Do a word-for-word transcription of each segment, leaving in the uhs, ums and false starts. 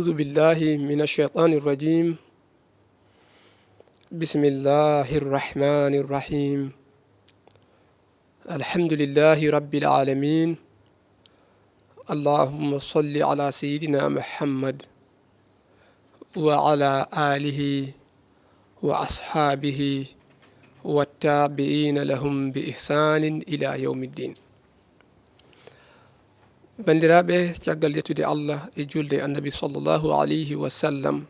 أعوذ بالله من الشيطان الرجيم. بسم الله الرحمن الرحيم. الحمد لله رب العالمين. اللهم صل على سيدنا محمد وعلى آله وأصحابه والتابعين لهم بإحسان إلى يوم الدين. Banndiraaɓe, caggal yettude Allah e julde e Annabi sallallahu alayhi wa sallam,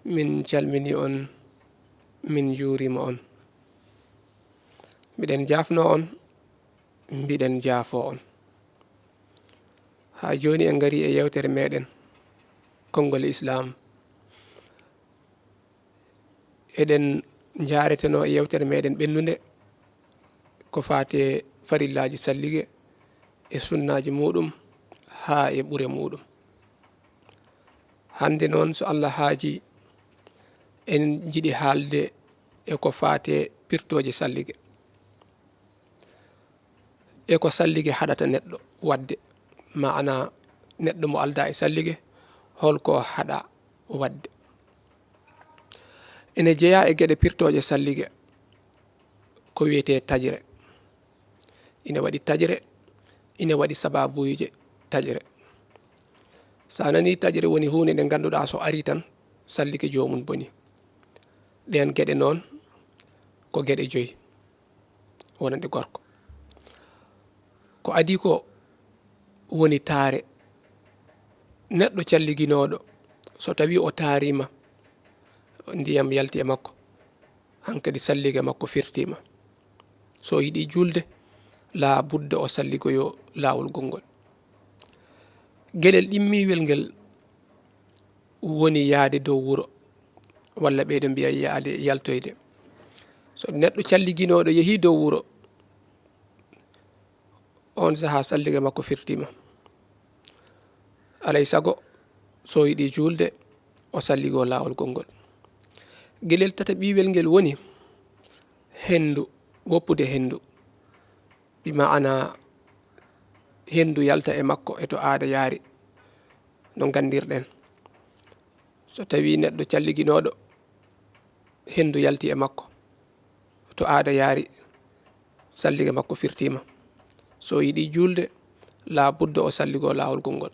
min calmini on, min njuurima on. Miɗen jaafno on, mbiɗen jaafo on. Haa jooni en ngari e yewtere meɗen, Konngol Islaam. Eɗen njaareteno e yewtere meɗen ɓennunde ko faati e farillaaji sallige e sunnaaji muuɗum haa e ɓure muuɗum. Hannde noon, so Allah haaji, en njiɗi haalde e ko faati e pirtooje sallige. E ko sallige haɗata neɗɗo waɗde, maana neɗɗo mo aldaa e sallige, hol ko haɗa waɗde? Ene jeyaa e geɗe pirtooje sallige ko wiyetee taƴre. Ine waɗi taƴre, ine waɗi sabaabuuje taƴre. So a nanii taƴre woni huunde nde ngannduɗaa so arii tan, sallige joomum boni. Ɗeen geɗe noon ko geɗe joyi. Wonande gorko. Ko adii ko woni taare. Neɗɗo calliginooɗo, so tawii o taariima, ndiyam yalti e makko, hankadi sallige makko firtiima. So yiɗii juulde, laa budda o salligoyoo laawol gonngol. Geɗel ɗimmiiwel ngel woni yahde dow wuro, walla ɓeyɗo mbiya yahde yaltoyde. So neɗɗo calliginooɗo yehii dow wuro, oon sahaa sallige makko firtiima. Alay sago, so yiɗii juulde, o salligoo laawol gonngol. Geɗel tataɓiiwel ngel woni henndu, woppude henndu. Bi maana henndu yalta e makko e to aada yaari, no nganndirɗen. So tawii neɗɗo calliginooɗo, henndu yalti e makko, to aada yaari, sallige makko firtiima. So yiɗii juulde, laa budda o salligoo laawol gonngol.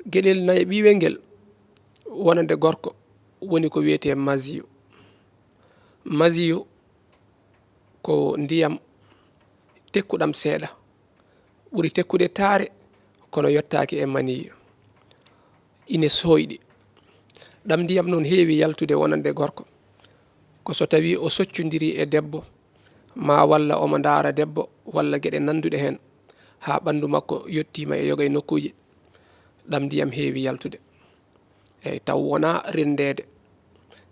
Geɗel nayaɓiiwel ngel, wonande gorko, woni ko wiyetee masiyu. Masiyu ko ndiyam tekkuɗam seeɗa, ɓuri tekkude taare, kono yottaaki e maniyu. Ine sooyɗi. Ɗam ndiyam noon heewi yaltude wonande gorko. Ko so tawii o soccondirii e debbo, maa walla omo ndaara debbo, walla geɗe nannduɗe heen, haa ɓanndu makko yottiima e yoga e nokkuuji, ɗam ndiyam heewi yaltude. Eey, taw wonaa renndeede.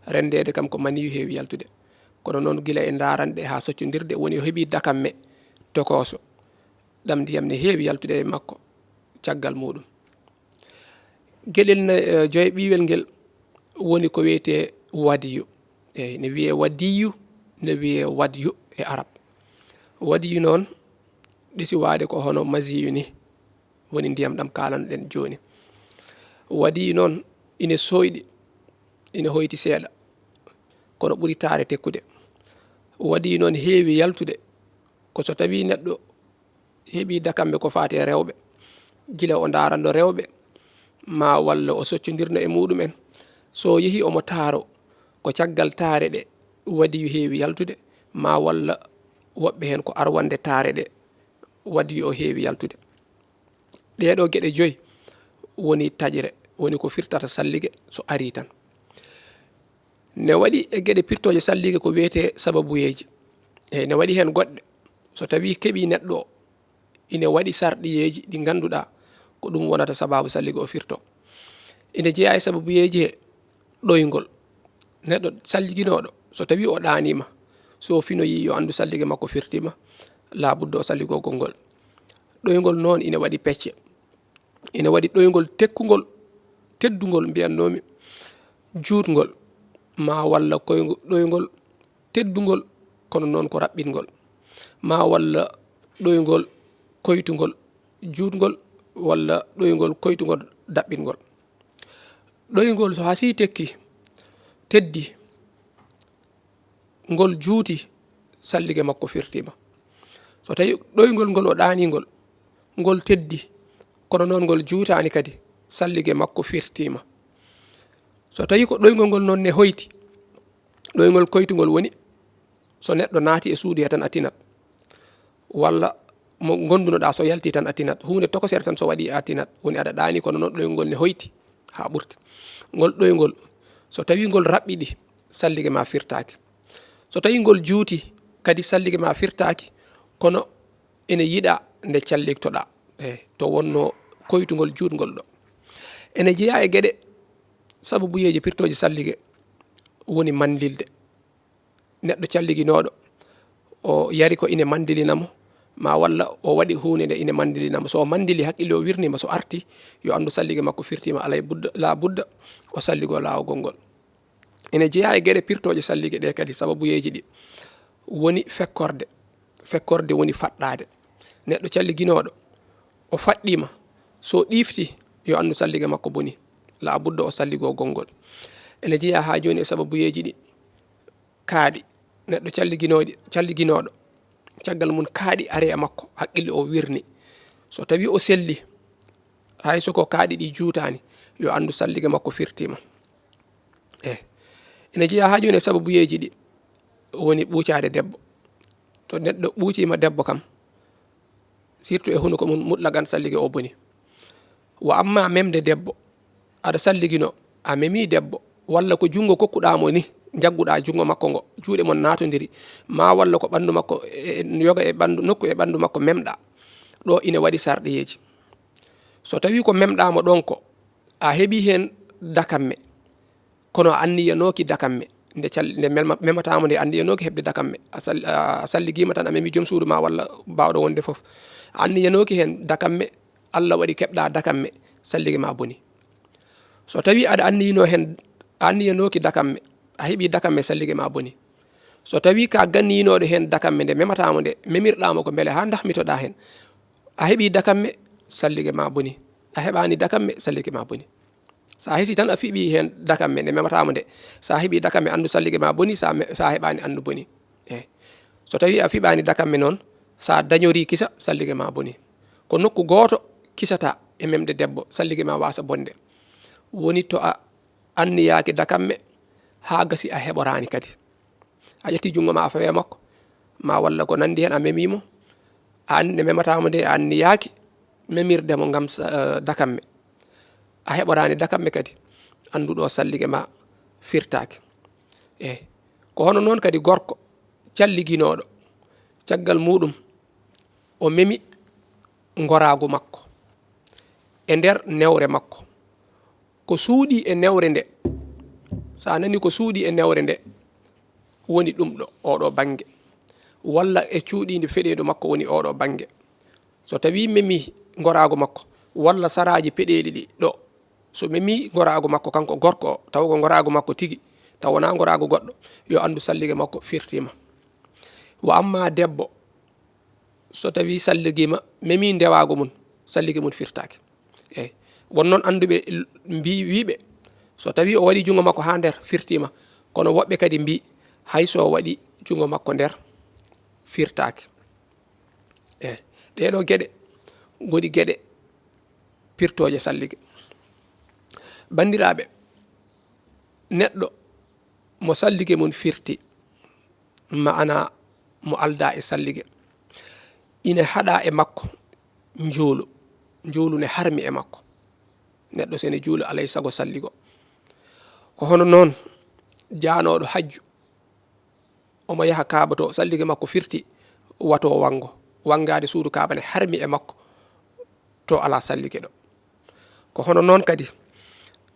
Renndeede kam ko maniyu heewi yaltude. Kono noon, gila e ndaaranɗe haa soccondirde, woni o heɓii dakamme tokooso. Ɗam ndiyam ne heewi yaltude e makko caggal muuɗum. Geɗel ne, eh, joyaɓiiwel ngel woni ko wiyetee wadiyu. Eey, ne wiyee wadiyu, ne wiyee wadiyu e arab. Wadiyu noon, ɗesi waade ko hono masiyu ni, woni ndiyam ɗam kaalanɗen jooni. Wadiyu noon, ine sooyɗi, ine hoyti seeɗa, kono ɓuri taare tekkude. Wadiyu noon heewi yaltude, ko so tawii neɗɗo heɓii dakamme ko faati e rewɓe, gila o ndaarano rewɓe, maa walla o soccondirno e muuɗum en. So yehii omo taaro, ko caggal taare ɗe wadiyu heewi yaltude, maa walla woɓɓe heen ko arwande taare ɗe wadiyu o heewi yaltude. Ɗee ɗoo geɗe joyi woni taƴre, woni ko firtata sallige so arii tan. Ne waɗi e geɗe pirtooje sallige ko wiyetee sababuyeeji. Eey, ne waɗi heen goɗɗe. So tawii keɓii neɗɗo o, ine waɗi sarɗiyeeji ɗi ngannduɗaa ko ɗum wonata sabaabu sallige o firtoo. Ine jeyaa e sababuyeeji he ɗoyngol. Neɗɗo salliginooɗo, so tawii o ɗaaniima, so finoyii yo anndu sallige makko firtiima, laa budda o salligoo gonngol. Ɗoyngol noon ine waɗi pecce. Ina waɗi ɗoyngol tekkungol, teddungol, mbiyatnoomi juutngol, maa walla koyngo-, ɗoyngol teddungol, kono noon ko raɓɓitngol, maa walla ɗoyngol koytungol, juutngol, walla ɗoyngol koytungol, daɓɓingol. Ɗoyngol so hasii tekki, teddi, ngol juuti, sallige makko firtiima. So tawi ɗoyngol ngol o ɗaanii ngol, ngol teddi, kono noon ngol juutaani kadi, sallige makko firtiima. So tawi ko ɗoyngol ngol noon ne hoyti, ɗoyngol koytungol woni so neɗɗo naati e suudu he tan a tinat, walla mo ngondunoɗaa so yalti tan a tinat, huunde tokosere tan so waɗi a tinat, woni aɗa ɗaanii kono noon ɗoyngol ne hoyti haa ɓurti. Ngol ɗoyngol, so tawi ngol raɓɓiɗi, sallige ma firtaaki. So tawi ngol juuti kadi, sallige ma firtaaki, kono ene yiɗaa nde calligtoɗaa, e to wonnoo koytungol juutngol ɗo. Ene jeyaa e geɗe sababuyeeji pirtooji sallige woni mandilde. Neɗɗo calliginooɗo, o yari ko ine mandilina mo, ma walla o waɗi huunde nde ine mandilina mo. So o mandili, hakkille o wirniima, so arti, yo anndu sallige makko firtiima, alay budda, laa budda, o salligoo laawol ngol. Ene jeyaa e geɗe pirtooje sallige ɗe kadi, sababuyeeji ɗi woni fekkorde. Fekkorde woni faɗɗaade. Neɗɗo calliginooɗo, o faɗɗiima, so ɗiifti, yo anndu sallige makko boni, laa budda o salligoo gonngol. Ene jeyaa haa jooni e sababuyeeji ɗi, kaaɗi. Neɗɗo calliginooɗi, calliginooɗo, caggal mum kaaɗi ari e makko, hakkille o wirni. So tawi o selli, hay so ko kaaɗi ɗi juutaani, yo anndu sallige makko firtiima. E ene jeyaa haa jooni e sababuyeeji ɗi, woni ɓuucaade debbo. To neɗɗo ɓuuciima debbo kam, surtout e hunuko mum, mutlaqan sallige o boni. Wa amma memde debbo, aɗa salliginoo, a memii debbo, walla ko junngo kokkuɗaa mo ni, njagguɗaa junngo makko ngo, juuɗe mon naatondiri, ma walla ko ɓanndu makko, e, e, yoga e ɓanndu, nokku e ɓanndu makko memɗaa, ɗo ine waɗi sarɗiyeeji. So tawii ko memɗaa mo ɗon ko, a heɓii heen dakamme, kono a anniyanooki dakamme, nde cal-, nde melma-, memataa mo nde, a anniyanooki heɓde dakamme, a sal-, a salligiima tan, a memii joom suudu ma walla baawɗo wonde fof, a anniyanooki heen dakamme, Allah waɗi keɓɗaa dakamme, sallige ma boni. So tawii aɗa anniyinoo heen, a anniyanooki dakamme, a heɓii dakamme, sallige ma boni. So tawii ka ganniyinooɗo heen dakamme, nde memataa mo nde, memirɗaa mo ko mbele haa dahmitoɗaa heen, a heɓii dakamme, sallige ma boni. A heɓaani dakamme, sallige ma boni. So a hesii tan, a fiɓii heen dakamme, nde memataa mo nde. So a heɓii dakamme, anndu sallige ma boni, so a me-, so a heɓaani, anndu boni. Eey. So tawii a fiɓaani dakamme noon, so a dañorii kisa, sallige ma boni. Ko nokku gooto kisataa e memde debbo, sallige ma waasa bonde. Woni to a anniyaaki dakamme, haa gasi a heɓoraani kadi. A ƴetti junngo ma, a fawi e makko, ma walla ko nanndi heen, a memii mo, a anndi nde memataa mo nde, a anniyaaki memirde mo ngam sa-, eh, dakamme. A heɓoraani dakamme kadi, anndu ɗo sallige ma firtaaki. Eey. Ko hono noon kadi gorko calliginooɗo, caggal muuɗum o memi ngoraagu makko e nder newre makko. Ko suuɗii e newre nde, so a nanii ko suuɗii e newre nde, woni ɗum ɗo, oɗo bannge, walla e cuuɗiinde feɗeedu makko woni oɗo bannge. So tawii memii ngoraagu makko, walla saraaji peɗeeli ɗi ɗo, so memii ngoraagu makko kanko gorko o, tawa ko ngoraagu makko tigi, tawa wonaa ngoraagu goɗɗo, yo anndu sallige makko firtiima. Wa amma debbo, so tawii salligiima, memii ndewaagu mum, sallige mum firtaaki. Eey. Won noon annduɓe l-, mbii, wiiɓe, so tawii o waɗii junngo makko haa nder, firtiima. Kono woɓɓe kadi mbii, hay so o waɗii junngo makko nder, firtaaki. Eey. Ɗee ɗoo geɗe ngoni geɗe pirtooje sallige. Banndiraaɓe, neɗɗo mo sallige mum firti, ma'ana mo aldaa e sallige, ine haɗaa e makko njuulu, njuulu ne harmi e makko. Neɗɗo so ene juula, alay sago salligo. Ko hono noon jaanooɗo hajju, omo yaha Kaaba to, sallige makko firti, wato wanngo. Wanngaade suudu Kaaba ne harmi e makko, to alaa sallige ɗo. Ko hono noon kadi,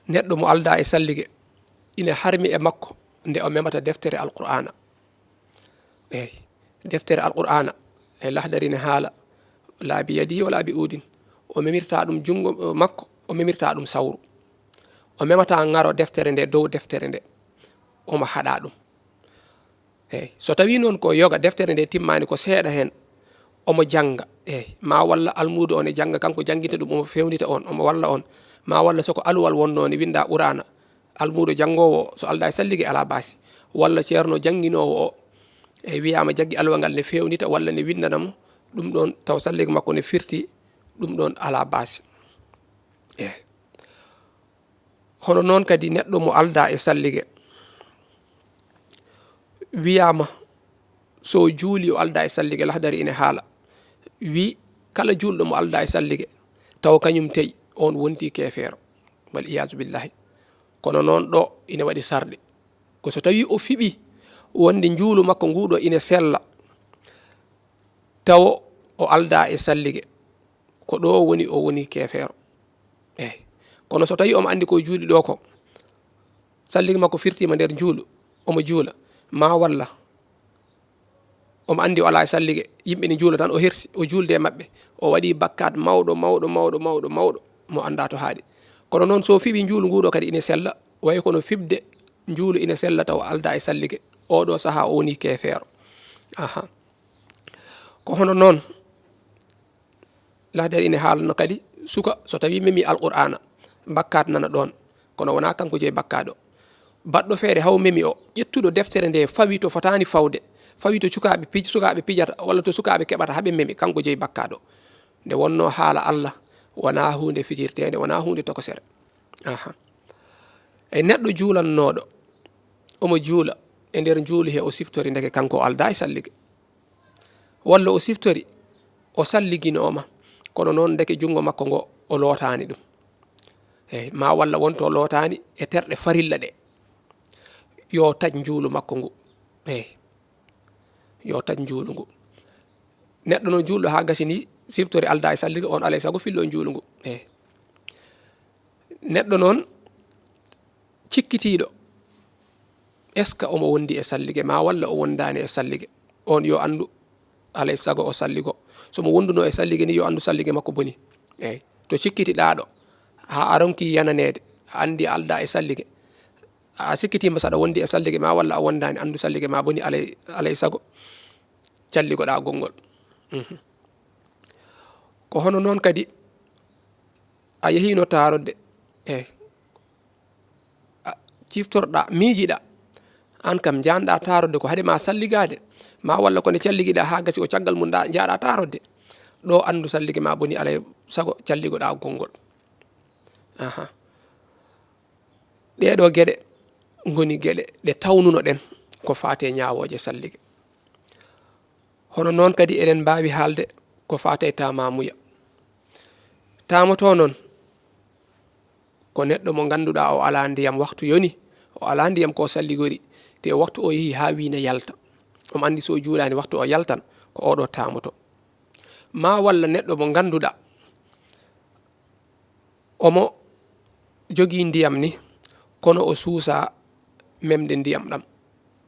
neɗɗo mo aldaa e sallige, ine harmi e makko nde o memata deftere Alqur'aana. Eey, deftere Alqur'aana, e Lahdari ne haala, "Laa bi yadihi wa laa bi udin." O memirtaa ɗum junngo, eh, makko, o memirtaa ɗum sawru. O memataa ŋaro deftere nde, dow deftere nde. Omo haɗaa ɗum. Eey, so tawii noon ko yoga, deftere nde timmaani, ko seeɗa heen, omo jannga, eey, ma walla almuudo on e jannga, kanko janngita ɗum, omo feewnita on, omo walla on, Ma walla so ko aluwal wonnoo ne winnda Quraana, almuudo janngoowo o, so aldaa e sallige alaa baasi. Walla ceerno jannginoowo o, e wiyaama jaggi aluwal ngal ne feewnita walla ne winndana mo, ɗum ɗoon taw sallige makko ne firti, ɗum ɗoon alaa baasi. Eey. Hono noon kadi neɗɗo mo aldaa e sallige, wiyaama so juuli o aldaa e sallige, Lahdari ine haala, wi kala juulɗo mo aldaa e sallige, taw kañum tey, oon wonti keefeero. Wal iyaazu billahi. Kono noon ɗo ine waɗi sarɗi. Ko so tawii o fiɓi wonde njuulu makko nguu ɗo ine sella, tawo o aldaa e sallige, ko ɗo woni o woni keefeero. Eey. Kono so tawii omo anndi ko juuli ɗo ko, sallige makko firtiima nder njuulu, omo juula, ma walla omo anndi o alaa e sallige, yimɓe ne njuula tan, o hersi, o juulde e maɓɓe, o waɗii bakkaat mawɗo, mawɗo, mawɗo, mawɗo, mawɗo, mo anndaa to haaɗi. Kono noon so fiɓi njuulu nguu ɗo kadi ine sella, wayi kono fiɓde njuulu ine sella taw aldaa e sallige, oo ɗo sahaa o woni keefeero. Aha. Ko hono noon, Lahdari ine haalno kadi, suka so tawii memi Alqur'aana, bakkaat nana ɗoon, kono wonaa kanko jeyi bakkaaɗo. Baɗɗo feere haw memi o, ƴettuɗo deftere nde fawi to fotaani fawde, fawi to cukaaɓe pij-, sukaaɓe pijata, walla to sukaaɓe keɓata haa ɓe memi, kanko jeyi bakkaaɗo. Nde wonnoo haala Allah, wonaa huunde fijirteende, wonaa huunde tokosere. Aha. E neɗɗo juulannooɗo, omo juula, e nder njuulu he o siftori ndeke kanko o aldaa e sallige. Walla o siftori, o salliginooma, kono noon ndeke junngo makko ngo o lootaani ɗum. Eey, ma walla wonto lootaani e terɗe farilla ɗe. Yo taƴ njuulu makko ngu. Eey. Yo taƴ njuulu ngu. Neɗɗo noon juulɗo haa gasi ni, siftori aldaa e sallige, on alay sago fillo njuulu ngu. Eey. Neɗɗo noon cikkitiiɗo, est-ce que omo wondi e sallige ma walla o wondaani e sallige? On yo anndu, alay sago o salligo. So mo wonduno e sallige ni, yo anndu sallige makko boni. Eey. To cikkitiɗaa ɗo, haa a ronki yananeede, a anndi a aldaa e sallige, a sikkitiima saɗa wondi e sallige ma walla a wondaani, anndu sallige ma boni, alay, alay sago calligoɗaa gonngol. Mhm. Ko hono noon kadi a yehiino taarodde, e a ciftorɗaa, miijiɗaa, aan kam njaanɗaa taarodde ko hade ma salligaade, ma walla ko nde calligiɗaa haa gasi ko caggal mum nda-, njaaɗaa taarodde. Ɗo anndu sallige ma boni alay sago calligoɗaa gonngol. Aha. Ɗee ɗoo geɗe ngoni geɗe ɗe tawnunoɗen ko faati e ñaawooje sallige. Hono noon kadi eɗen mbaawi haalde ko faati e taamaamuya. Taamoto noon ko neɗɗo mo ngannduɗaa o alaa ndiyam waktu yoni, o alaa ndiyam ko salligori, te waktu o yehi haa wiine yalta. Omo anndi so o juulaani waktu o yaltan, ko oɗo taamoto. Ma walla neɗɗo mo ngannduɗaa omo jogii ndiyam ni, kono o suusaa memde ndiyam ɗam.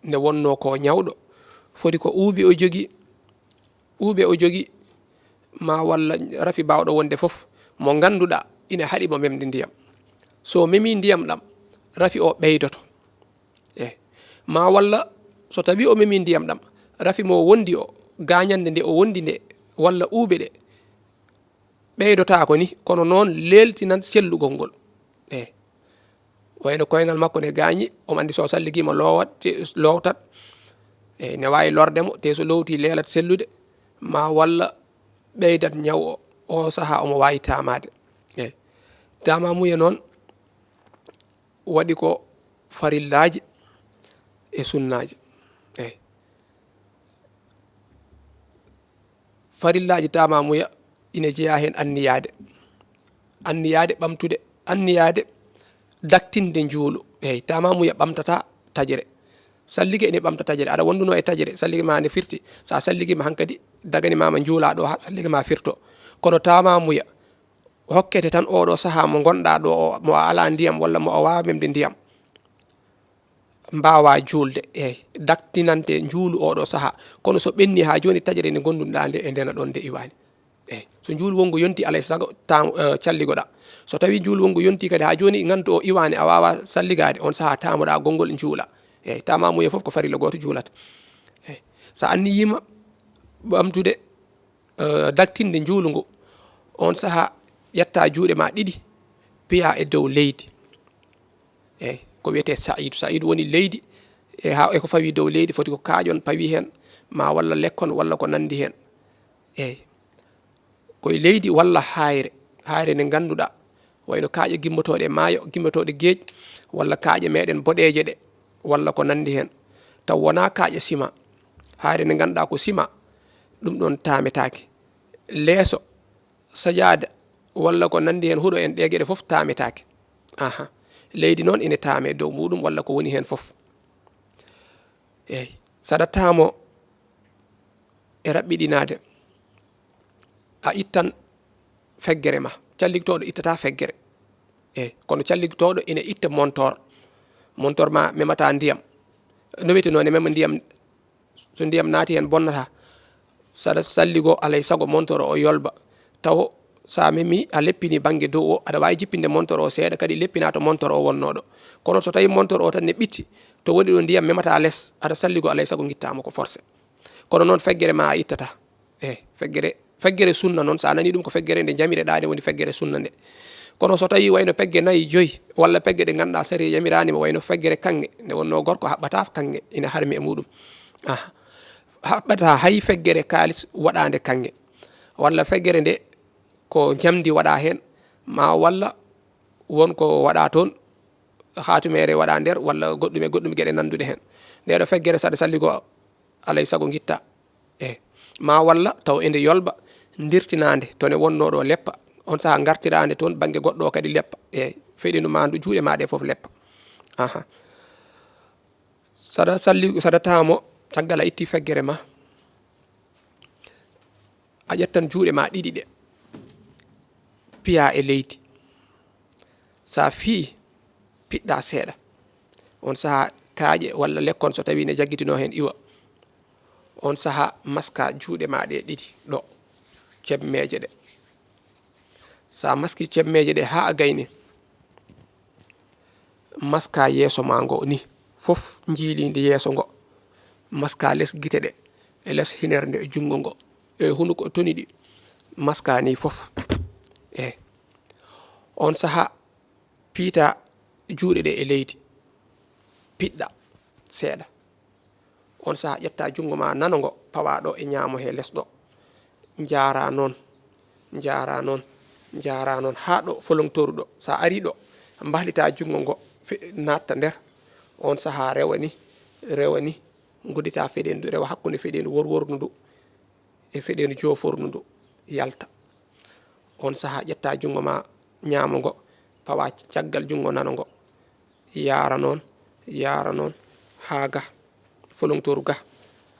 Nde wonnoo ko ñawɗo, foti ko uube o jogii, uube o jogii, ma walla rafi baawɗo wonde fof, mo ngannduɗaa ina haɗi mo memde ndiyam. So o memii ndiyam ɗam, rafi o ɓeydoto. E, ma walla so tawii o memii ndiyam ɗam, rafi mo wondi o, gaañannde nde o wondi nde, walla uube ɗe, ɓeydotaako ni, kono noon leeltinan sellugol ngol. Eey. Wayno koyngal makko ne gaañi, omo anndi so salligiima loowat, te loowtat. Eey, ne waawi lorde mo, te so loowtii leelat sellude, ma walla ɓeydat ñaw o, o sahaa omo waawi taamaade. Eey. Taamaamuya noon, waɗi ko farillaaji e sunnaaji. Eey. Farillaaji taamaamuya ina jeyaa heen anniyaade. Anniyaade ɓamtude, anniyaade daktinde njuulu. Eey, taamaamuya ɓamtataa taƴre. Sallige ene ɓamta taƴre. Aɗa wonduno e taƴre, sallige ma ne firti. So a salligiima hankadi, dagani ma ma njuulaa ɗo haa sallige ma firto. Kono taamaamuya hokkete tan oɗo sahaa mo ngonɗaa ɗo o, mo a alaa ndiyam walla mo a waawaa memde ndiyam. Mbaawaa juulde, eey, daktinante njuulu oɗo sahaa. Kono so ɓenni haa jooni, taƴre nde ngondunɗaa nde e ndena ɗon nde iwaani. Eey, so njuulu wonngu yonti, alay sago taam-, eh, calligoɗaa. So tawii njuulu wonngu yonti kadi haa jooni, ngantu o iwaani, a waawaa salligaade, on sahaa taamoɗaa gonngol njuula. Eey, taamaamuya fof ko farilla gooto juulata. Eey, so a anniyiima ɓamtude, eh, daktinde njuulu ngu, on sahaa ƴettaa juuɗe ma ɗiɗi, piya e dow leydi. Eyi, ko wiyetee sa'iidu. Sa'iidu woni leydi, e haa e ko fawii dow leydi, foti ko kaaƴon pawii heen, maa walla lekkon, walla ko nanndi heen. Eyi, ko e leydi walla haayre, haayre nde ngannduɗaa, wayno kaaƴe gimmotooɗe e maayo, gimmotooɗe geej, walla kaaƴe meeɗen boɗeeje ɗe, walla ko nanndi heen. Taw wonaa kaaƴe sima, haayre nde ngannduɗaa ko sima, ɗum ɗoon taametaake. Leeso, sajaada, walla ko nanndi heen, huɗo en, ɗee geɗe fof taametaake. Aha. Leydi noon ene taame dow muɗum walla ko woni heen fof. Eyi, saɗa taamo e raɓɓiɗinaade, a ittan feggere ma. Calligtooɗo ittata feggere. Eyi, kono calligtooɗo ina itta montor. Montor ma memata ndiyam. No wiyetee noon, ne mema ndiyam, so ndiyam naati heen bonnata. Saɗa salligo, alay sago montor o yolba. Taw so a memi, a leppini bannge dow o, aɗa waawi jippinde montor o seeɗa, kadi leppina to montor o wonnoo ɗo. Kono so tawii montor o tan ne ɓitti, to woni ɗo ndiyam memata les, aɗa salligo, alay sago ngittaama ko forcé. Kono noon feggere ma a ittata. Eyi, feggere, feggere sunna noon, so a nanii ɗum ko feggere nde jamireɗaa, nde woni feggere sunna nde. Kono so tawii wayno pegge nayi, joyi, walla pegge ɗe ngannduɗaa sariya yamiraani ma, wayno feggere kaŋŋe, nde wonnoo gorko haɓɓata kaŋŋe, ina harmi e muɗum. Aha. Haɓɓata hay feggere kaalis waɗaande kaŋŋe. Walla feggere nde ko njamndi waɗaa heen, maa walla won ko waɗaa toon, haatumeere waɗaa nder, walla goɗɗum e goɗɗum geɗe nannduɗe heen. Nde ɗo feggere saɗa salligo, alay sago ngitta. Eyi, maa walla taw ende yolba, ndirtinaande, to ne wonnoo ɗo leppa. On sahaa ngartiraande toon bannge goɗɗo o kadi leppa. Eyi, feɗendu ma ndu, juuɗe ma ɗe fof leppa. Aha. Saɗa salli, saɗa taamo, caggal a itti feggere ma, a ƴettan juuɗe ma ɗiɗi ɗe, piya e leydi. Sa fii, piɗɗa seeɗa. On sahaa kaaƴe walla lekkon so tawii ne jaggitinoo heen iwa. On sahaa maska juuɗe ma ɗe ɗiɗi ɗo, cemmeeje ɗe. Sa maski cemmeeje ɗe haa a gayni, maska yeeso ma ngo ni fof, njiilinde yeeso ngo. Maska les gite ɗe, e les hinernde e junngo ngo, e hunuko, toni ɗi. Maska ni fof. Eyi. On sahaa, piita juuɗe ɗe e leydi, piɗɗa seeɗa. On sahaa ƴetta junngo ma nano ngo, pawa ɗo e ñaamo he les ɗo. Njaara noon, njaara noon, njaara noon haa ɗo folontoru ɗo. Sa ari ɗo, mbahlita junngo ngo, fe-, natta nder. On sahaa rewa ni, rewa ni, nguddita feɗendu, rewa hakkunde feɗendu worwordu ndu e feɗendu joofordu ndu, yalta. On sahaa ƴetta junngo ma ñaamo ngo, pawa caggal junngo nano ngo. Yaara noon, yaara noon, haa ga, folontoru ga,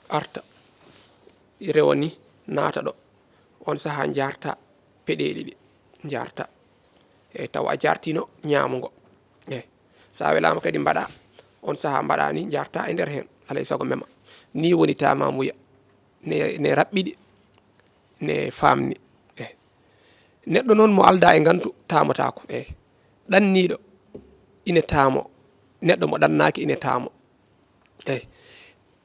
arta, rewa ni, naata ɗo. On sahaa njaarta peɗeeli ɗi, njaarta. Eyi, tawa a jaartino ñaamo ngo. Eyi, sa welaama kadi mbaɗa, on sahaa mbaɗa ni, njaarta e nder heen, alay sago mema. Ni woni tamamuya. Ne, ne raɓɓiɗi, ne faamni. Eyi. Neɗɗo noon mo aldaa e ngantu, taamotaako. Eyi. Ɗanniiɗo ine taamo. Neɗɗo mo ɗannaaki ine taamo. Eyi.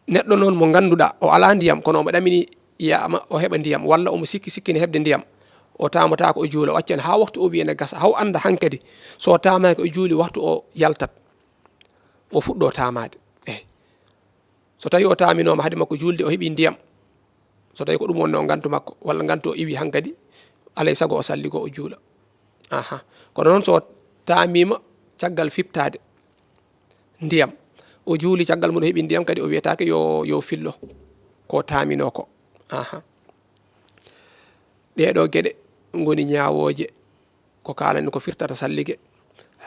Neɗɗo noon mo ngannduɗaa, o alaa ndiyam, kono omo ɗamini yaama o heɓa ndiyam, walla omo sikki, sikki ne heɓde ndiyam, o taamotaako, o juula, o accan haa waktu o wiya ne gasa, haa o annda hankadi, so o taamaaki, o juuli, waktu o yaltat, o fuɗɗo taamaade. Eyi. So tawii o taaminooma hade makko juulde, o heɓii ndiyam, so tawii ko ɗum wonnoo ngantu makko, walla ngantu o iwi hankadi, alay sago o salligoo, o juula. Aha. Kono noon, so o taamiima caggal fiɓtaade ndiyam, o juuli caggal mum, o heɓii ndiyam, kadi o wiyetaake yo, yo fillo ko taaminoo ko. Aha. Ɗee ɗoo geɗe ngoni ñaawooje ko kaalani, ko firtata sallige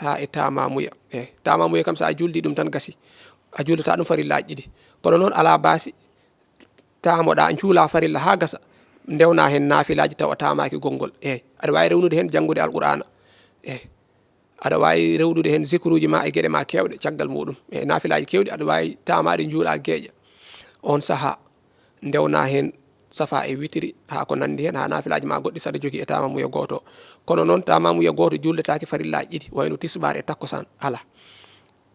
haa e tamamuya. Eyi, tamamuya kam, so a juuldii ɗum tan, gasi. A juuldataa ɗum farillaaji ɗiɗi. Kono noon, alaa baasi, taamoɗaa, njuulaa farilla haa gasa, ndewnaa heen naafilaaji tawa a taamaaki gonngol. Eyi, aɗa waawi rewnude heen janngude Alqur'aana. Eyi, aɗa waawi rewnude heen zikruuji ma e geɗe ma keewɗe caggal muɗum. Eyi, naafilaaji keewɗi aɗa waawi taamaade, njuulaa geeƴa. On sahaa, ndewnaa heen safa e witiri, haa ko nanndi heen, haa naafilaaji ma goɗɗi, saɗa jogii e tamamuya gooto. Kono noon, tamamuya gooto juuldetaake farillaaji ɗiɗi, wayno tisbaar e takkusaan, alaa.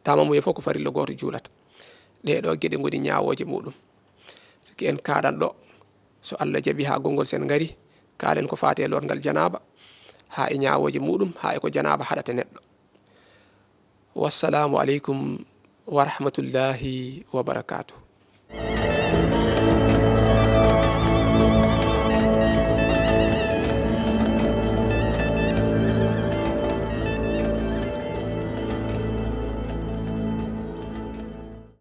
Tamamuya fof ko farilla gooto juulata. Ɗee ɗoo geɗe ngoni ñaawooje muɗum. Sikki en kaaɗan ɗo, so Allah jaɓii, haa gonngol, sen ngari, kaalen ko faati e lootngal janaaba, haa e ñaawooje muuɗum, haa e ko janaaba haɗata neɗɗo. Wassalaamu aleykum wa rahmatullaahi wa barakaatuh.